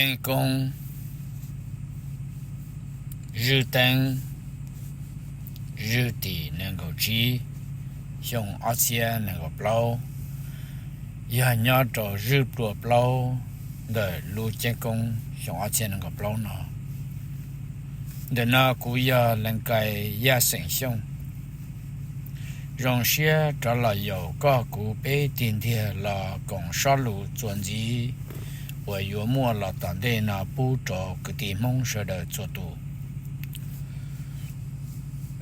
Ceeb Koob, Zwj Teeb, Zwj Tim nees nkaum tsib, xyoo ob txhiab nees nkaum plaub, yog nyob rau zwj plua plaub ntawm lub Ceeb Koob xyoo ob txhiab nees nkaum plaub no. Ntawm no kuv yog Lees Kais Yaj Xeem Xyooj. Zoo siab rov los yaum koj kuv peb tig ntiag los koom sob lus txuas ntxiv uas yuav muaj los tom ntej no pub rau kwv tij Hmoob sawv daws txhua tus.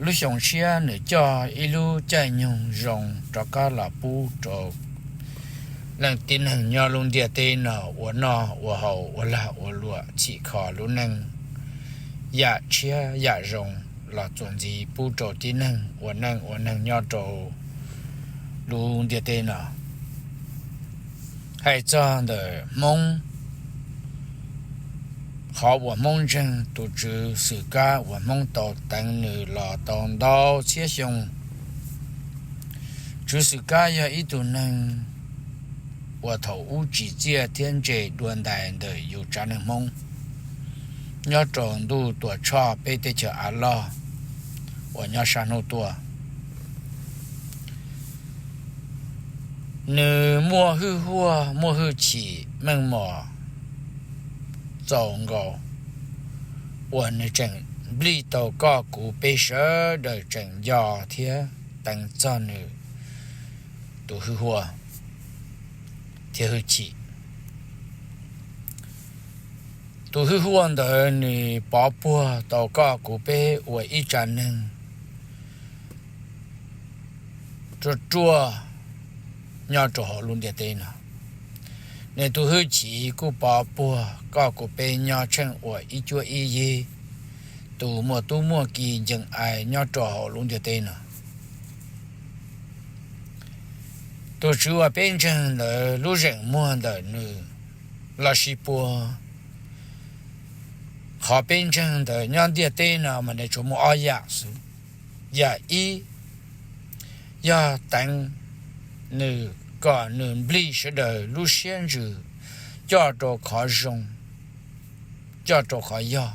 Lub xyoo tshiab nws coj ib lub caij nyoog zoo rov qab los pub rau leej tib neeg nyob lub ntiaj teb no ua noj ua haus ua lag ua luam txhim kho lub neej yam tshiab yam zoo los txuas ntxiv pub rau tib neeg ua neej ua neeg nyob rau lub ntiaj teb no. Hais txog ntawm Hmoob, qhov uas Hmoob ntseeg tus tswv Xwm Kab uas Hmoob tau teev nws los tau ntau txhiab xyoo. Tswv Xwm Kab yog ib tug neeg uas thaum ub tsim txiaj thiab ntse dua ntais ntawm yus tsav neeg Hmoob nyob rau ntuj Tuam Tshoj peb teb chaws Av Loj uas nyob sab hnub tuaj. Nws muaj hwj huaj muaj hwj chim meej mom txaus nkaus uas nws tseem nplij tau koj kuv peb sawv daws tseem nco thiab teev txog nws tus hwj huaj thiab hwj chim. Tus hwj huaj ntawd nws pov puag tau koj kuv peb ua ib tsav neeg ruaj ruaj nyob rau hauv lub ntiaj teb no. Nws tus hwj chim kuj pov puag koj kuv peb nyob tsheej ua ib cuab ib yig, tus muaj tub muaj ki ncees ai nyob rau hauv lub ntiaj teb no. Tus tswv uas peb ntseeg ntawd lub zeem muag ntawm nws los sis puag qhov peb ntseeg ntawd nyob ntiaj teb no mas nws tsuas muaj ob yam xwb. Yam ib yog teev nws kom nws nplij sawv daws lub siab ntsws coj rau qhov zoo, coj rau qhov yog.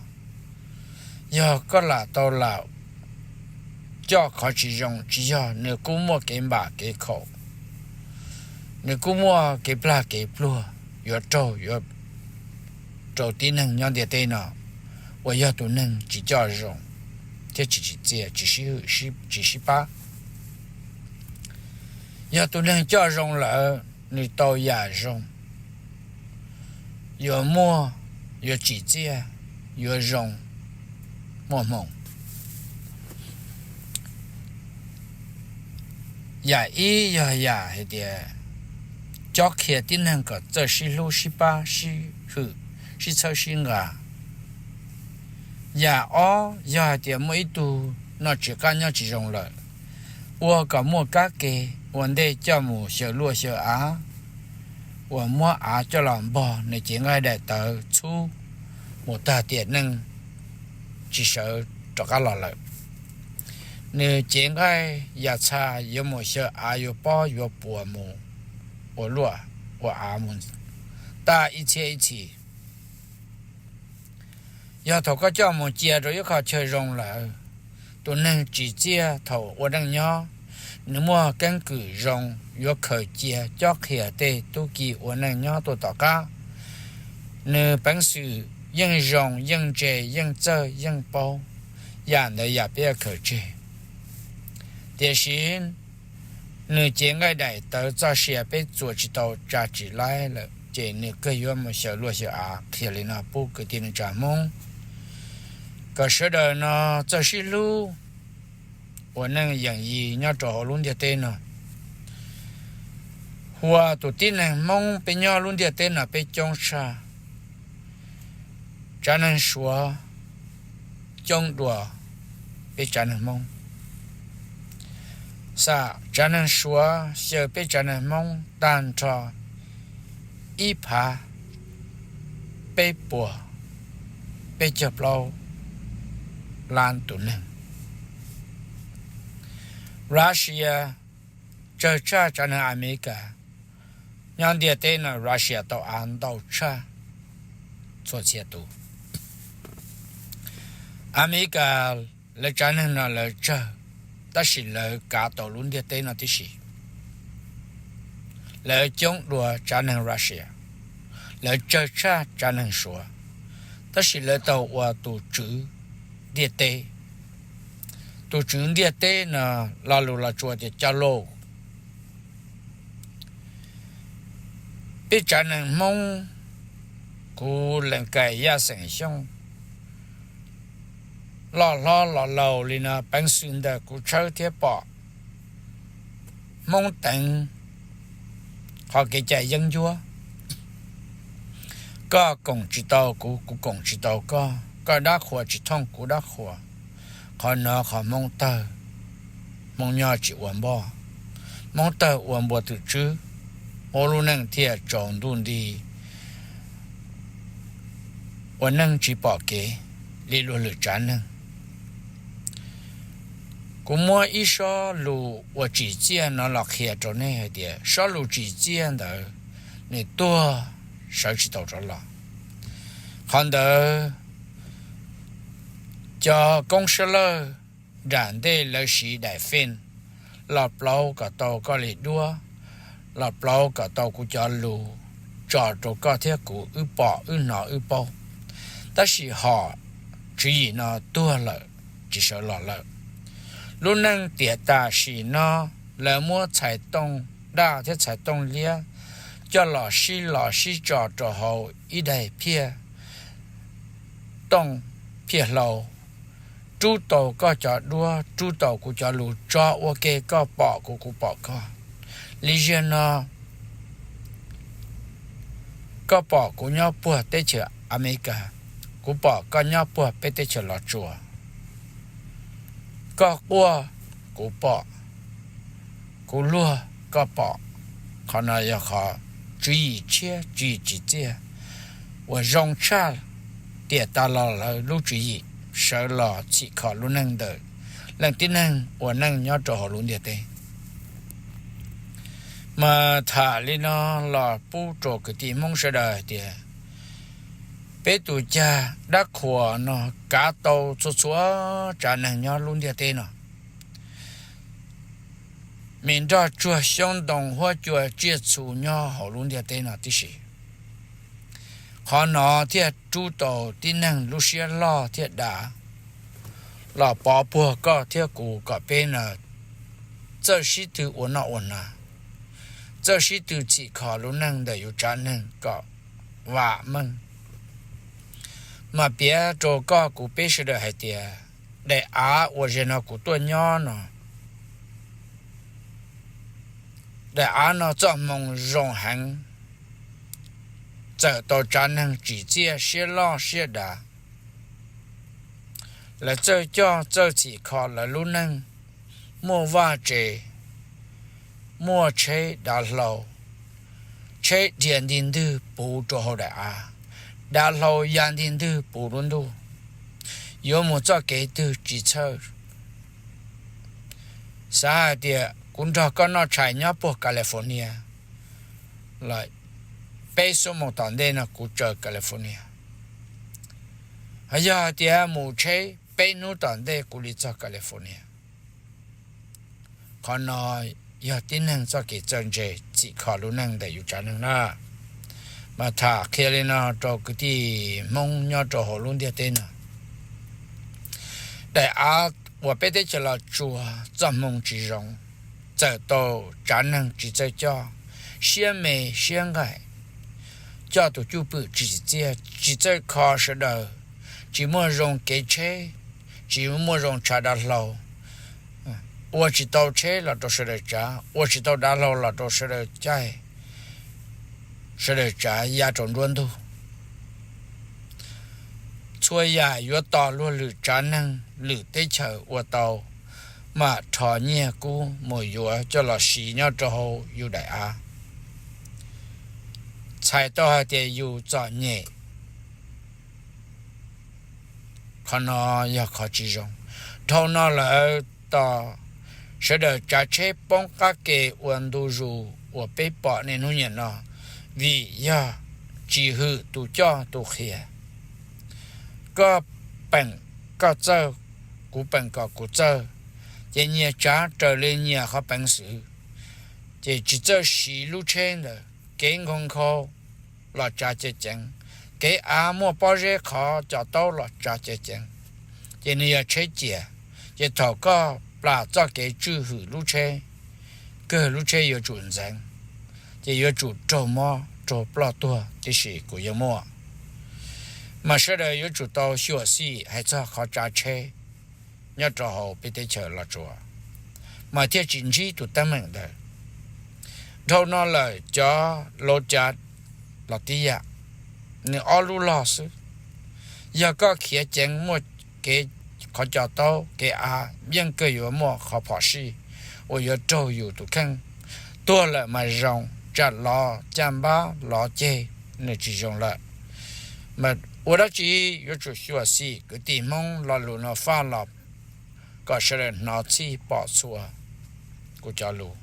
Yog koj lam tau lam coj qhov tsis zoo tsis yog, nws kuj muaj kev npam kev khaum, nws kuj muaj kev plag kev pluag yuav raug yuav rau tib neeg nyob ntiaj teb no uas yog tus neeg tsis coj zoo thiab tsis tsim txiaj, tsis sib hwm, tsis sib pab. Yog tus neeg coj zoo lawm, nws tau yam zoo, yuav muaj, yuav tsim txiaj, yuav zoo, muaj hmoo. Yam ib yog yam hais tias cob qhia tib neeg kom txawj sib hlub sib pab sib hwm, sib txhawb sib nqa. Yam ob yog hais tias muaj ib tug noj tsis qab nyob tsis zoo lawm, ua kom muaj kab ke ua ntej coj mus xyaw luaj xyaw av, uas muab av coj los npog nws cev nqaij daim tawv txhub mus tag tiam neej tsis sawv rov qab los lawm. Nws cev nqaij yam txha yuav mus xyaw av yuav pob yuav puas mus ua luaj ua av mus tag ib txhiab ib txhis. Yog thaum koj coj mus cia rau ib qho chaw zoo lawm, tus neeg tsim txiaj thaum ua neej nyob, nws muaj keeb kwm zoo yuav khaws cia cob qhia tej tub ki ua neej nyob tuaj tom qab. Nws peev xwm yeej zoo yeej ntse yeej txawj yeej paub, yam ntawd yam peb khaws tseg. Tiam sis nws cev nqaij daim tawv txoj sia peb txuas tsis tau tsa tsis laib lawm ces nws kawg yuav mus xyaw luaj xyaw av. Qhia li no pub kwv tij neej tsa Hmoob kom sawv daws no txawj sib hlub ua neej yeem yig nyob rau hauv lub ntiaj teb no. Hu ua tus tib neeg Hmoob peb nyob lub ntiaj teb no peb coob tshaj, tsav neeg Suav coob dua peb tsav neeg Hmoob. Xam tsav neeg Suav xyaw peb tsav neeg Hmoob tag nrho ib phav peb puas peb caug plaub lab tus neeg. Russia tsawg tshaj tsav neeg Amelikas. Nyob ntiaj teb no Russia tau av ntau tshaj txhua txhia tus. Amelikas lawv tsav neeg no lawv tsawg, tab sis lawv kav tau lub ntiaj teb no tib si. Lawv coob dua tsav neeg Russia, lawv tsawg tshaj tsav neeg Suav, tab sis lawv tau ua tus tswv ntiaj teb. Tus tswv ntiaj teb no, lo lus Los Tsuas tias coj loj. Peb tsav neeg Hmoob, kuv Lees Kais Yaj Xeem Xyooj, loj hlob los laus li no, peev xwm ntawm kuv tshawb thiab pom Hmoob teev qhov kev cai yeeb ncuab. Koj koom tsis tau kuv, kuv koom tsis tau koj, koj dab qhuas tsis thooj kuv dab qhuas. Qhov no qhov Hmoob tawg, Hmoob nyob tsis ua npoj, Hmoob tawg ua npua twm tswb, Hmoob lub neej thiaj tsaus ntuj nti, ua neej tsis pom kev li luag lwm tsav neeg. Kuv muab ib sob lus uas tsim txiaj no los qhia rau nej hais tias sob lus tsim txiaj ntawd nws tuag sawv tsis tau rov los. Qhov ntawd cov koob sab lawj nram ntej lawv siv daim feej los plaub kom tau koj li duab, los plaub kom tau kuv cov lus tso rau koj thiab kuv wb pom wb hnov wb paub. Tab sis hom tswv yim no tuag lawm, tsis sawv los lawm. Lub neej tiam tam sim no lawv muab txhais tooj daj thiab txhais tooj liab coj los sib los sib tso rau hauv ib daim phiaj tooj phiaj hlau, rub tau koj cov duab, rub tau kuv cov lus tso ua ke, koj pom kuv, kuv pom koj. Li ziag no, koj pom kuv nyob puag teb chaws Amelikas, kuv pom koj nyob puag peb teb chaws Los Tsuas. Koj quaj, kuv pom, kuv luag, koj pom. Qhov no yog qhov tswv yim tshiab, tswv yim tsim txiaj uas zoo tshaj tiam tas los lawv lub tswv yim sawv los txhim kho lub neej ntawm leej tib neeg ua neej nyob rau hauv lub ntiaj teb. Mas tham li no los pub rau kwv tij Hmoob sawv daws hais tias peb tus cag dab qhuas no kav tau txhua txhua tsav neeg nyob lub ntiaj teb no, me nroj tsuag xyoob ntoo huab cua tsiaj txhu nyob hauv lub ntiaj teb no tib si. Qhov no thiaj rub tau tib neeg lub siab loj thiab dav los pov puag koj thiab kuv kom peb no txawj sib tw ua noj ua hnav, txawj sib tw txhim kho lub neej ntawm yus tsav neeg kom vam meej. Mas piav rau koj kuv peb sawv daws hais tias daim av uas zaum no kuv tuaj nyob no, daim av no txoj hmoo zoo heev, txawm tau tsav neeg tsim txiaj siab loj siab dav. Lawv txawj coj txawj txhim kho lawv lub neej, muaj vaj tse, muaj tsheb dav hlau, tsheb dhia nti ntwg puv rau hauv daim av, dav hlau ya nti ntwg puv lub ntuj, yuav mus txoj kev twg tsis txhawj. Xav hais tias kuv nrog koj noj tshais nyob puag California, peb xuab moos tom ntej no kuv tsaws California. Yog hais tias mus tsheb peb hnub tom ntej kuv li txog California. Qhov no yog tib neeg txoj kev txawj ntse txhim kho lub neej ntawm yus tsav neeg na. Mas tham qhia li no rau kwv tij Hmoob nyob rau hauv lub ntiaj teb no. Daim av uas peb teb chaws Los Tsuas txoj hmoo tsis zoo, txawm tau tsav neeg tsis txawj coj, siab me siab nqaim, coj tus cwj pwm tsis tsim txiaj, tsis txawj kho sawv daws, tsis muaj zoo kev tsheb, tsis muaj zoo tshav dav hlau, ua tsis tau tsheb los rau sawv daws tsav, ua tsis tau dav hlau los rau sawv daws caij, sawv daws tsav ya rau nruab ntug. Txhua yam yuav tos luag lwm tsav neeg lwm teb chaws ua tau, mam rho nyiaj kub mus yuav coj los siv nyob rau hauv yus daim av. Txhais tau hais tias yus txom nyem, qhov no yog qhov tsis zoo. Dhau no lawm tos sawv daws tsav tsheb poob qab ke ua ntu zus uas peb pom niaj hnub niam no, vim yog tsis hwm tus coj tus qhia. koj peem koj txawj, kuv peem kom kuv txawj, ces nyias tsav raws li nyias qhov peev xwm, ces tsis txawj siv lub tsheb ntawd. Kev nkhaus nkhaus los tsav ceev ceev, kev av muaj pob zeb qhov co taub los tsav ceev ceev, ces nws yog tsheb ciam. Ces thaum koj plam txoj kev tswj hwm lub tsheb, kawg lub tsheb yuav tsum ntxeev, ces yuav tsum raug mob raug ploj tuag tib si kuv yuav muaj. Mas sawv daws yuav tsum tau xyuam xim hais txog qhov tsav tsheb nyob rau hauv peb teb chaws Los Tsuas, mas thiaj tsis ntsib tus teeb meem ntawd. Dhau no lawm cov laus cav los tib yam, nws ob lub log xwb. Yog koj khiav ceev muaj kev qhov co taub kev av, yeej kawg yuav muaj qhov phom sij uas yuav raug yus tus kheej. Tuag lawm mas zoo, tsam lov caj npab lov ceg, nws tsis zoo lawm. Mas ua dab tsi yuav tsum xyuam xim kwv tij Hmoob, lo lus no faj los kom sawv daws hnov txhij pom txhua kuv cov lus.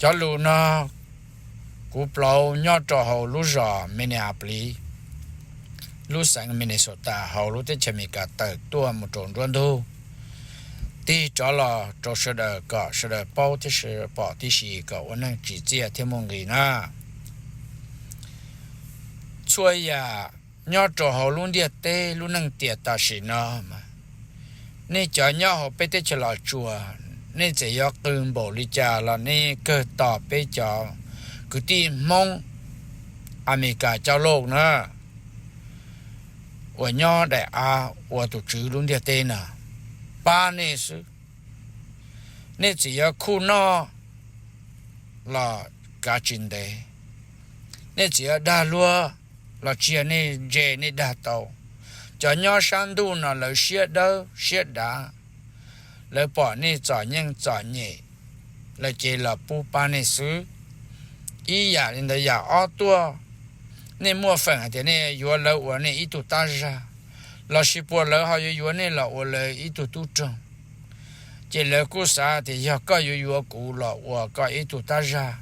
Cov lus no kuv plaub nyob rau hauv lub zos Minneapolis, lub xeev Minnesota, hauv lub teb chaws Amelikas tawm tuaj mus rau nruab ntug, tig rov los rau sawv daws kom sawv daws paub thiab sawv daws pom tib si kom ua neej tsim txiaj thiab muaj nqis na. Txhua yam nyob rau hauv lub ntiaj teb lub neej tiam tam sim no mas, nej cov nyob hauv peb teb chaws Los Tsuas, nej txawm yuav qw npaum li cas los nej kawg tos peb cov kwv tij Hmoob Amelikas coj lauj na, uas nyob daim av ua tus tswv lub ntiaj teb no, pab nej xwb. Nej txawm yuav khuj noj los kav tsis ntev, nej txawm yuav dag luag los tsis yog nej ntse nej dag tau. Cov nyob sab ntuj no lawv siab dawb siab dav, lawv pom nej txom nyem txom nyem, lawv ces los pub pab nej xwb. Ib yam li ntawd yam ob tuaj, nej muaj feem hais tias nej yuav lawv ua nej ib tug tab zag, lossis puas lawv ho yuav yuav nej los ua lawv ib tug tub rog, ces lawv kuj xav tias yog koj yuav yuav kuv los ua koj ib tug tab zag,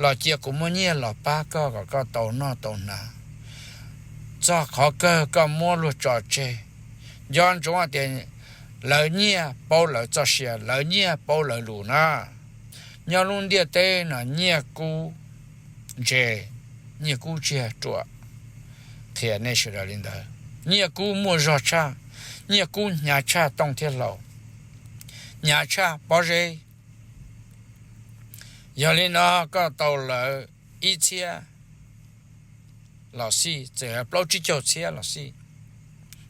los cia kuv muab nyiaj los pab koj kom koj tau noj tau hnav, txog qhov kawg koj muab luag tso tseg. Nco ntsoov hais tias lawv nyiaj paub lawv txoj sia, lawv nyiaj paub lawv lus na. Nyob lub ntiaj teb no nyiaj kub ntse, nyiaj kub tsis yog ruam. Qhia nej sawv daws li ntawd, nyiaj kub muaj zog tshaj, nyiaj kub hnyav tshaj tooj thiab hlau, hnyav tshaj pob zeb. Yog li no koj tau lawv ib txhiab los xij, txawm plaub tsib caug txhiab los xij,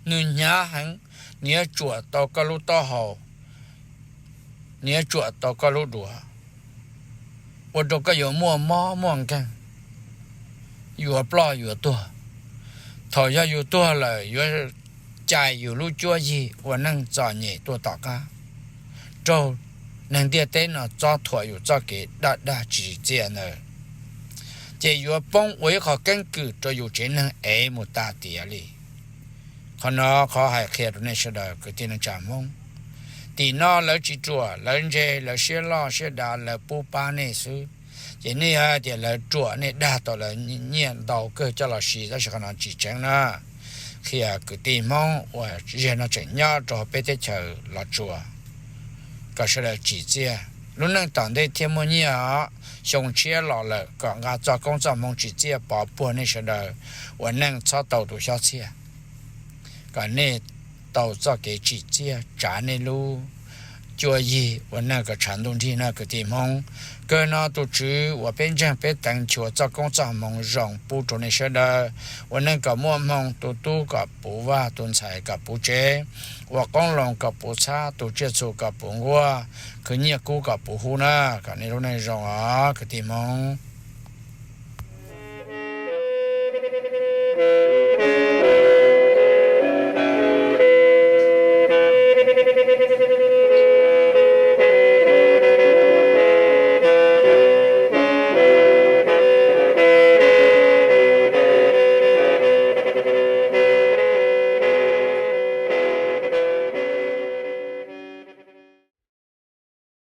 nws hnyav heev, nws yuav tsuam tau koj lub taub hau, nws yuav tsuam tau koj lub duav, ua rau koj yuav muaj mob muaj nkeeg, yuav ploj yuav tuag. Thaum yog yus tuag lawm yuav cais yus lub cuab yig ua neej txom nyem tuaj tom qab, raug neeg ntiaj teb no txob thuam yus txoj kev daj daj tsim txiaj ntawd, ces yuav poob ua ib qho keeb kwm rau yus tsev neeg ev mus tas tiav li. Qhov no qhov hais qhia rau nej sawv daws kwv tij neej tsa Hmoob. Tim no lawv tsis ruam, lawv ntse, lawv siab loj siab dav, lawv pub pab nej xwb. Ces nej hais tias lawv ruam, nej dag tau lawv nyiaj ntau kawg coj los siv, tab sis qhov no tsis tseeb na. Qhia kwv tij Hmoob uas ziag no tseem nyob rau peb teb chaws Los Tsuas, kom sawv daws tsim txiaj, lub neej tom ntej thiaj muaj nyiaj os. Xyoo tshiab los lawm kom nqa txoj koob txoj hmoov tsim txiaj pov puag nej sawv daws ua neej txhob tau tus xyob txhiaj, kom nej tau txoj kev tsim txiaj tsav nej lub cuab yig ua neej kom tshav ntuj nrig na kwv tij Hmoob. Kawg no tus Tswv uas peb ntseeg peb teev nchuav txoj koob txoj hmoov zoo pub rau nej sawv daws ua neej kom muaj hmoo, tus tub kom puv vaj, tus ntxhais kom puv tsev, ua qoob loo kom puv txhab, tus tsiaj txhu kom puv nkuaj, khwv nyiaj kub kom puv hub na. Kom nej lub neej zoo os kwv tij Hmoob.